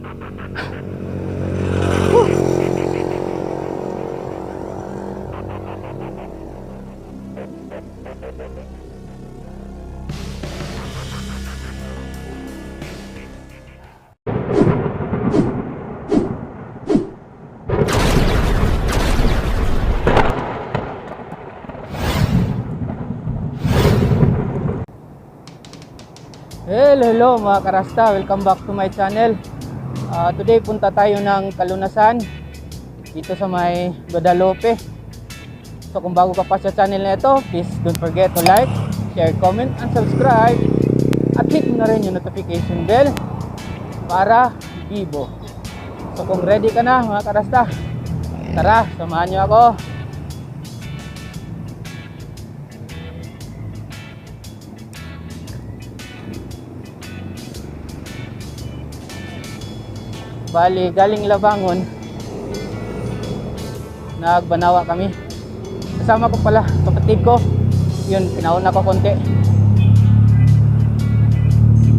Hello, hello mga karasta. Welcome back to my channel. Today punta tayo ng Kalunasan dito sa may Guadalupe. So kung bago ka pa sa channel na ito, please don't forget to like, share, comment, and subscribe. At hit mo na rin yung notification bell para bibo. So kung ready ka na mga karasta, tara, samahan niyo ako. Bali, galing Labangon, nagbanawa kami. Kasama ko pala, kapatid ko. Yun, pinauna ko konti.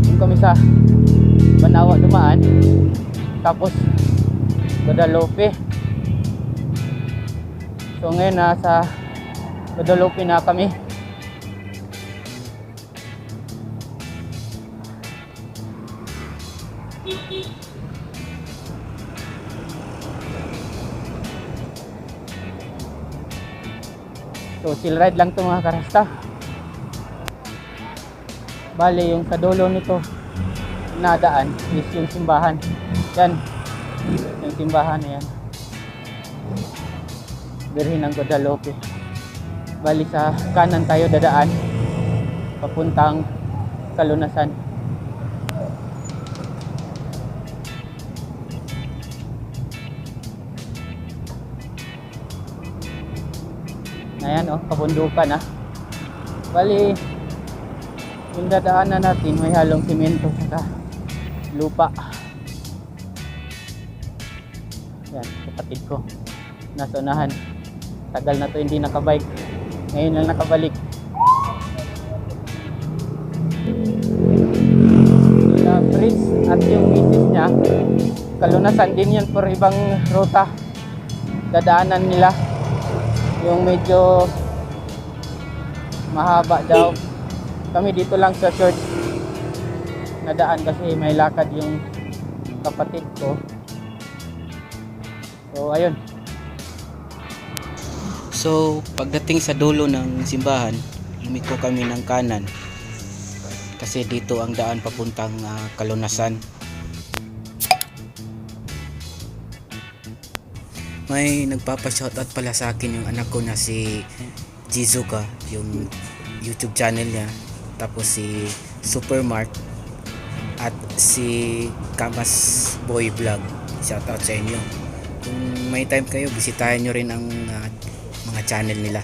Yun kami sa Banawa dumaan. Tapos, Guadalupe. So ngayon, nasa Guadalupe na kami. So chill ride lang to mga karasta. Bale, yung sa dulo nito na daan is yung simbahan. Yan. Yung simbahan na yan. Birhen ng Guadalupe. Bali sa kanan tayo dadaan papuntang Kalunasan. Ayan oh, kabundukan ah. Bali, yung dadaanan natin may halong simento saka lupa. Yan, kapatid ko. Nasa unahan. Tagal na to hindi nakabike. Ngayon lang nakabalik. Sila Prince at yung misis niya, Kalunasan din yun for ibang ruta. Dadaanan nila yung medyo mahaba daw. Kami dito lang sa short na daan kasi may lakad yung kapatid ko. So ayun. So, pagdating sa dulo ng simbahan, lumiko kami ng kanan. Kasi dito ang daan papuntang Kalunasan. May nagpapa-shoutout pala sa akin yung anak ko na si Jizuka, yung YouTube channel niya. Tapos si Supermark at si Kamas Boy Vlog. Shoutout sa inyo. Kung may time kayo, bisitahin nyo rin ang mga channel nila.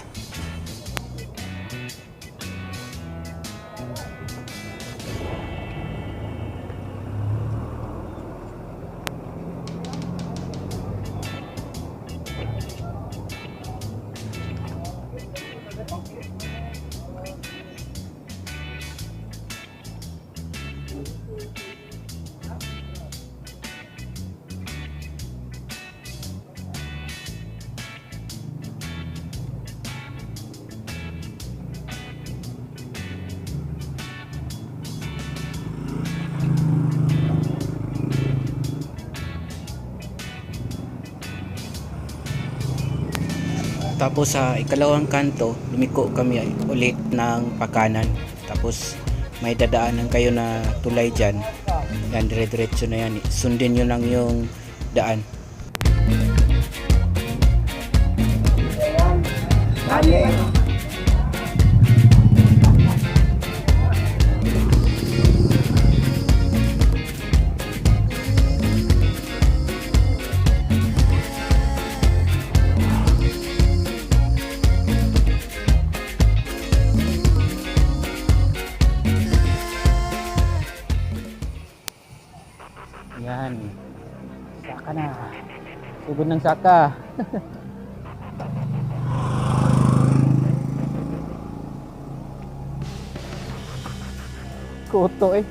Tapos sa ikalawang kanto, lumiko kami ulit ng pakanan. Tapos may dadaanan kayo na tulay dyan. Yan, dire-diretso na yan. Sundin nyo lang yung daan. Yan. Saka na. Sugod ng saka. Kuto eh.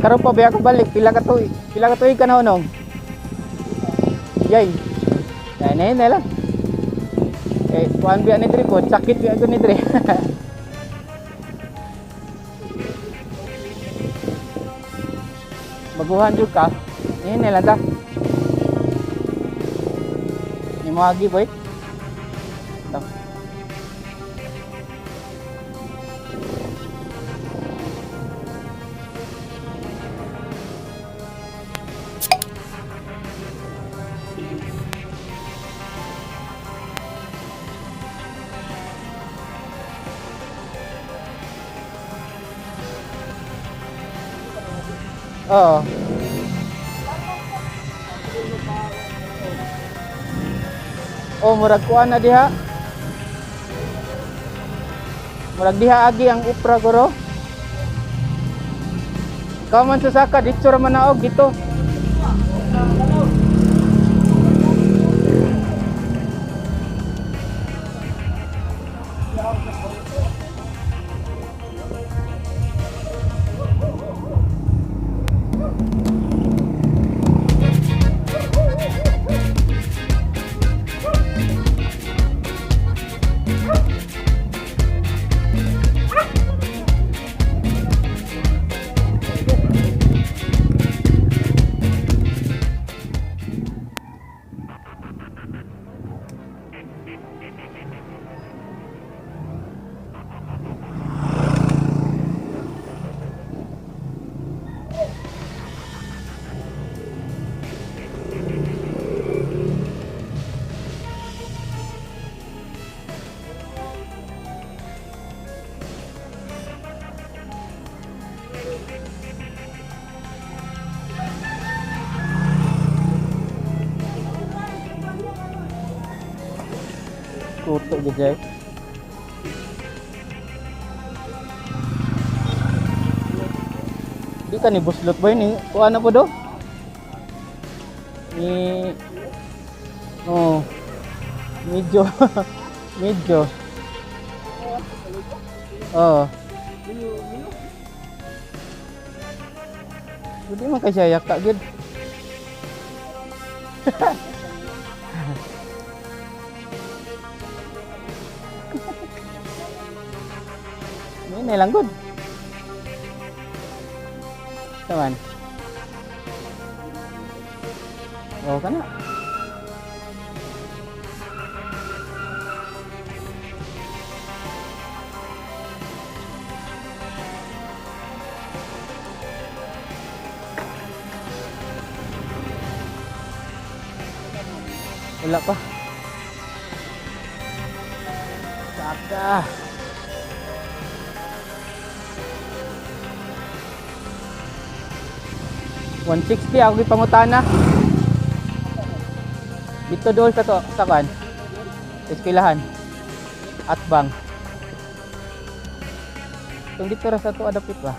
Karon pa ba ako balik? Pila ka tuig? Pila ka tuig ka na unong? Yay. Yan na na lang. Eh, kuan biya ni diri po, sakit biya ko ni diri. Baguhan jud ka. Yan na lang ta. Ni mo agi boy. Ito. Oo. Oh, murag kuan na diha. Murag diha agi ang upra guro. Ikaw man sa saka, dito ra man naog dito. Tuto gid jay. Di ka ni buslot boy ni kuan na po do. Ni. Oh. Medyo medyo. Oh. Hindi man kay siya yaka gid. May na lang good. Taman. Oh, kana. Wala pa. Saka. 160 ako gipangutana. Dito dool sa to sa kan. Eskwelahan. Atbang. Tung dito ra sa to adapit ba?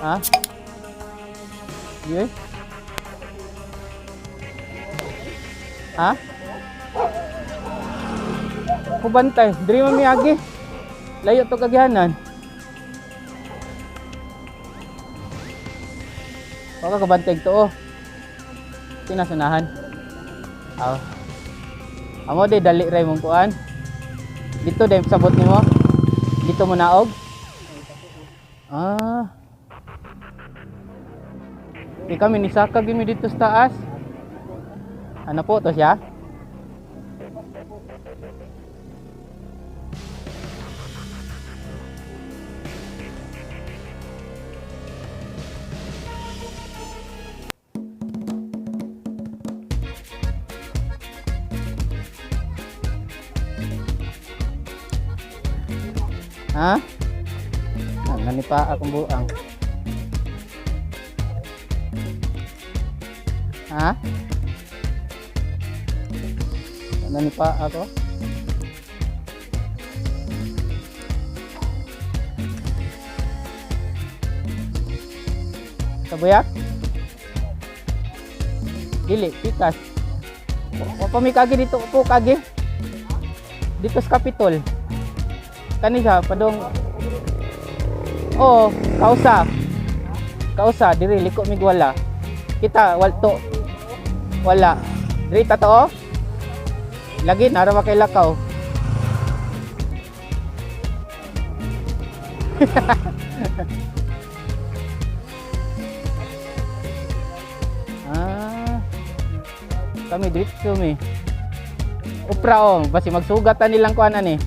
Ha? Yun? Ha? Kubantay, diri man miagi. Layo to kagihanan. Baka kabantay to oh. Sinasunahan. Aw. Amo di dali ray mong kuan. Dito dahil sabot nimo. Dito mo naog. Ah. Di kami ni Saka gimi dito sa taas. Ano po to siya? Ha? Ah, ngani pa akong buang. Ha? Nani pa ako? Sa buyak? Dili, pikas. Wa pa mi kagi dito po kagi. Dito sa Capitol. Kani siya padong. Oo, kausa. Kausa diri liko mig wala. Kita wal to. Wala. Diri ta to. Oh. Lagi nara ba kay lakaw. Ah. Kami diretso mi. Upra oh, basi magsugatan nilang kuan ani.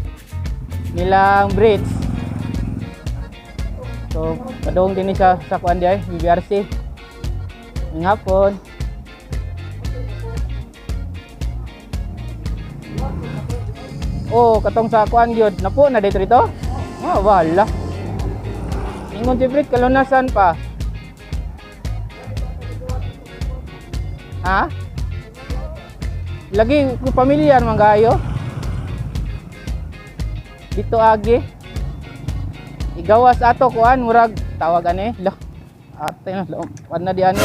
Nilang bridge. So, padung din ni siya sa kuan di ay, BBRC. Ng hapon. Oh, katong sa kuan gyud. Napo na dito dito? Ah, wala. Ingon si Brit, kalunasan pa. Ha? Lagi ko pamilyar man kayo. Dito agi. Igawas ato kuan murag tawag ani. Lah. Ate na kuan na di ani.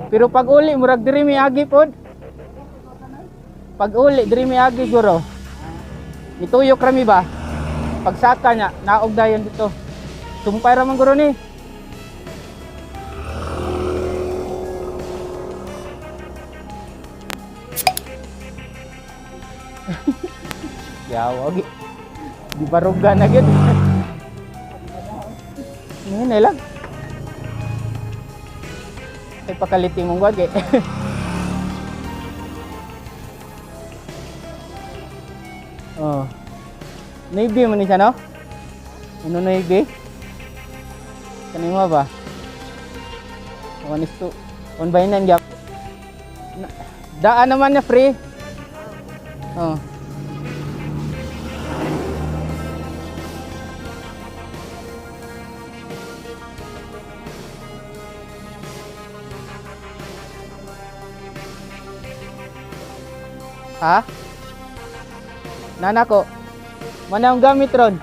Pero pag uli murag diri mi agi pod. Pag uli diri mi agi guro. Mituyok rami ba? Pagsaka niya, naog dayon dito. Sumpay ra man guro ni. Yawa gi. Di baruga na gyud. Ngene lang. Ay pakaliti mong wag eh. Oh. Navy man ni siya no? Ano navy? Kani mo ba? 1 is 2. 1 by 9 gyap. Daan naman na free. Oh. Ha? Nana ko. Mana ang gamit ron?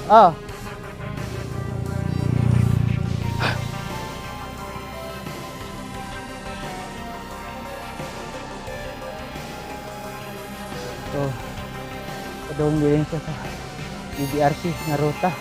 Oh. So, padung din siya sa BBRC nga ruta.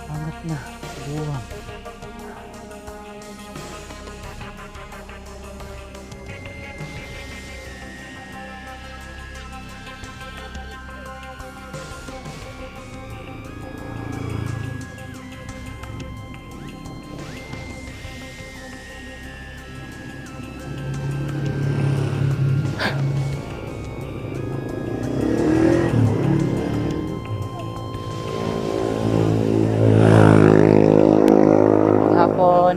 Angat na, buwang. Hapon.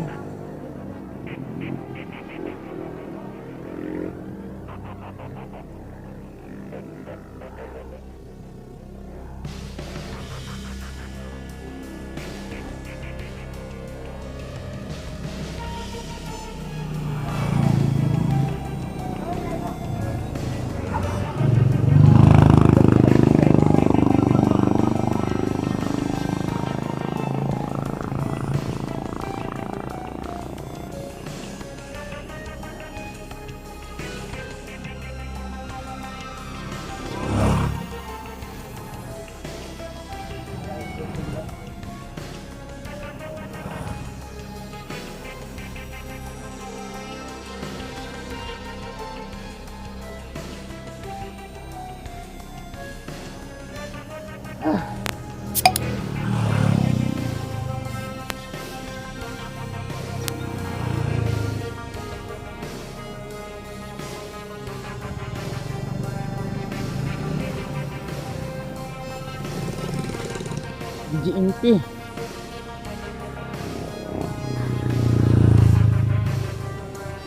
GMP.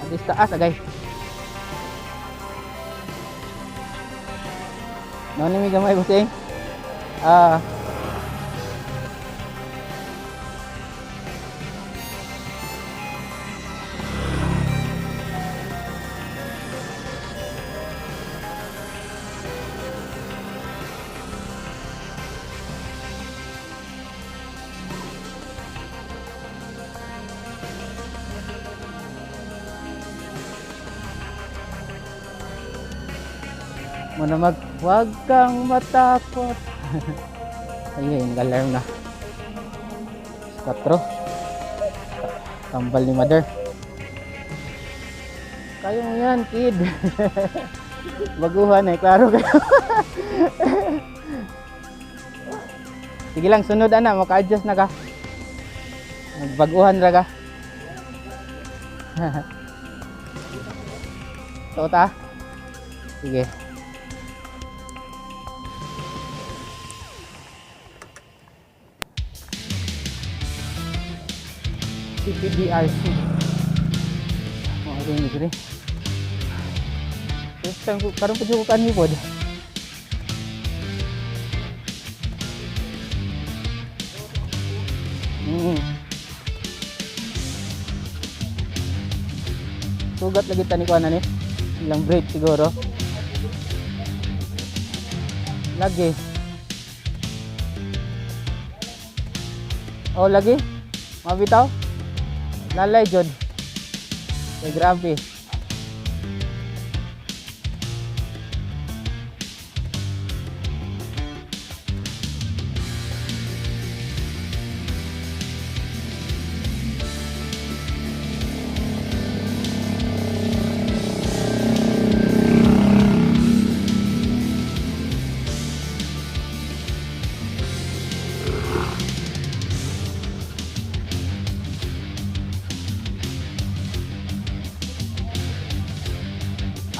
At least taas agay. Noon ni gamay bossing. Ah. Muna mag, wag kang matakot. Ayun, nag-alarm na. Katro. Tambal ni mother. Kaya mo yan, kid. Baguhan eh, klaro kayo. Sige lang, sunod ana, maka-adjust na ka. Magbaguhan ra ka. Tota. Sige. CPDRC. Mga rin diri. First time ko, karon pa jud ko kanhi pod. Sugat lagi tani ko ni. Ilang break siguro. Lagi. Oh, lagi. Mabitaw. Lalay jud. Kay grabe.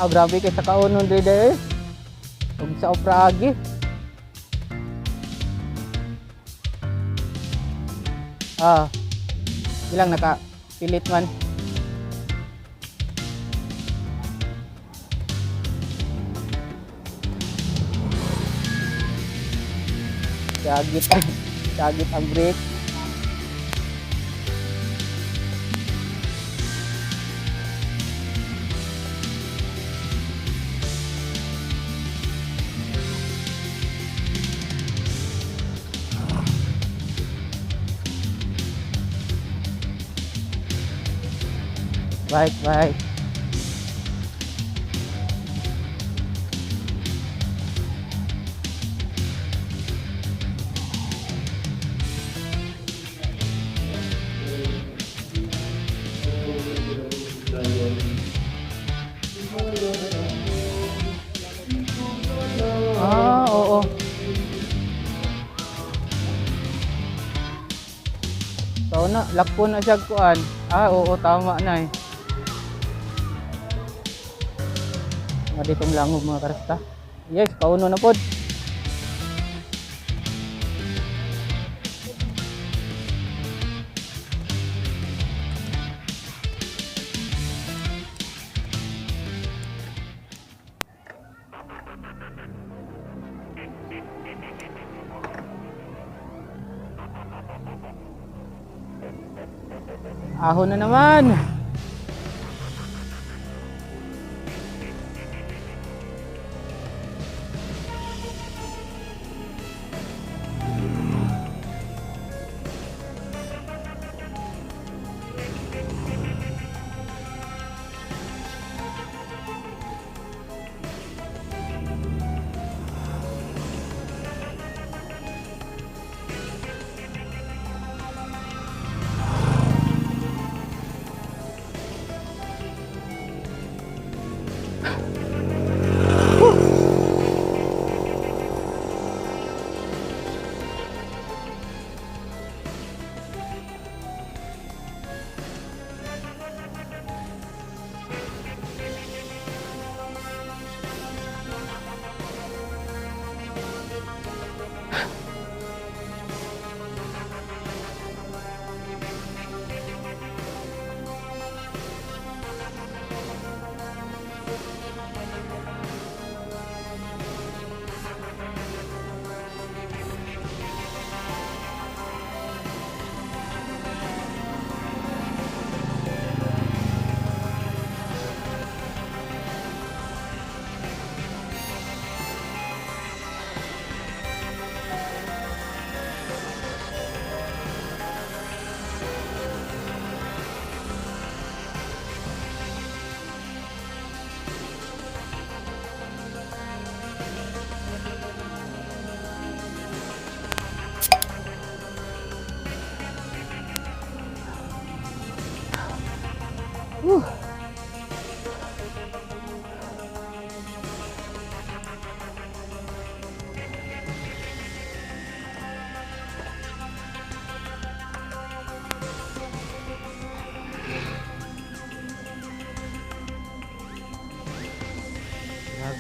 Ah, grabe kay sa kaunon diri dai. Ug sa Opera Agi. Ah. Ilang naka pilit man. Sagit ang sagit ang brake. Bike, bike. Ah, oo. So na, lakpo na siya kuan. Ah, oo, tama na eh. Mga ditong langob mga karasta. Yes, kauno na pod. Ahon na naman.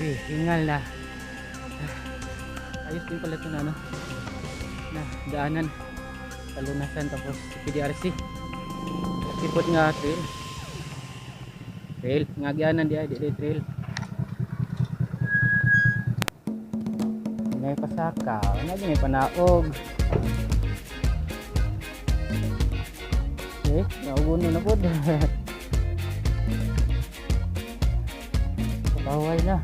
Grabe, hingal na. Ayos din pala ito na ano, na daanan. Kalunasan tapos PDRC. Sipot nga trail. Trail, nga gianan di ay di di trail. May pasaka, wala may panaog. Okay, nauguno na po. Bawal na.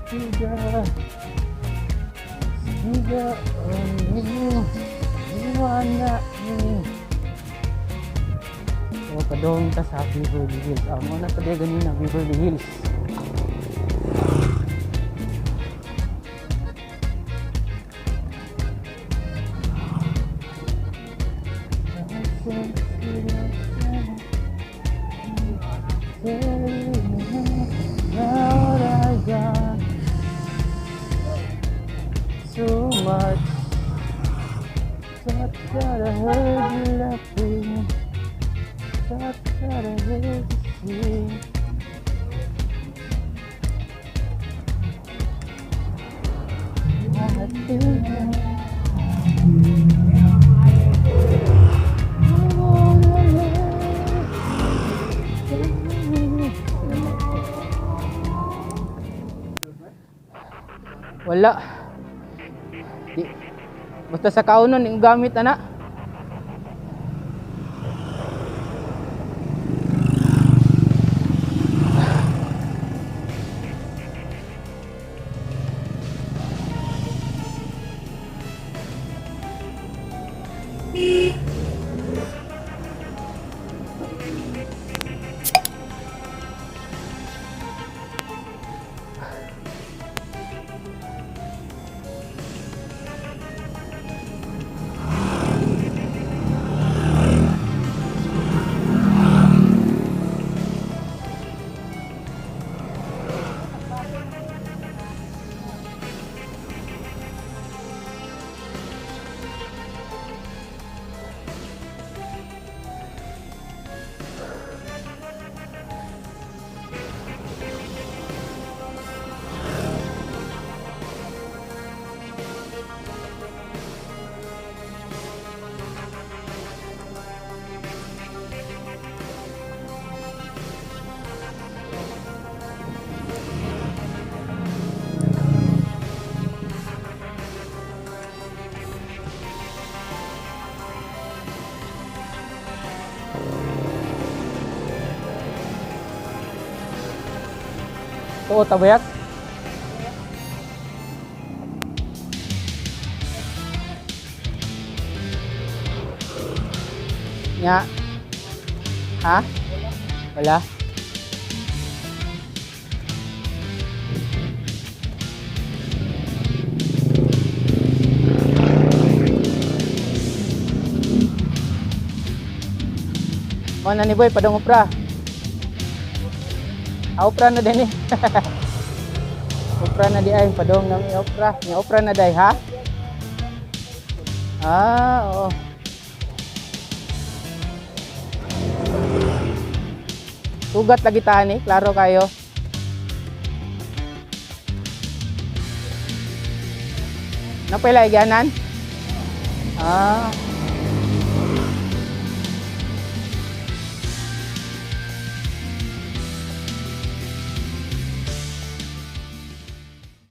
Siga. Siga. Oh, iwana ni. So, padong ta sa Beverly Hills. Ah, mo na pa ganina Beverly Hills. Now I got so much. Thought that I heard you laughing. Thought that I heard you sing. I think I wanna live. Wala. Di. Basta sa kaunon yung gamit ana. Tuo tabayak. Nya. Ha? Wala. O na ni boy padung opra. Ah, opra na din eh. Opra na di ay padung nang opra. Nya opra na day ha? Ah, oo. Sugat lagi tani, klaro kayo. Napay ganan? Ah.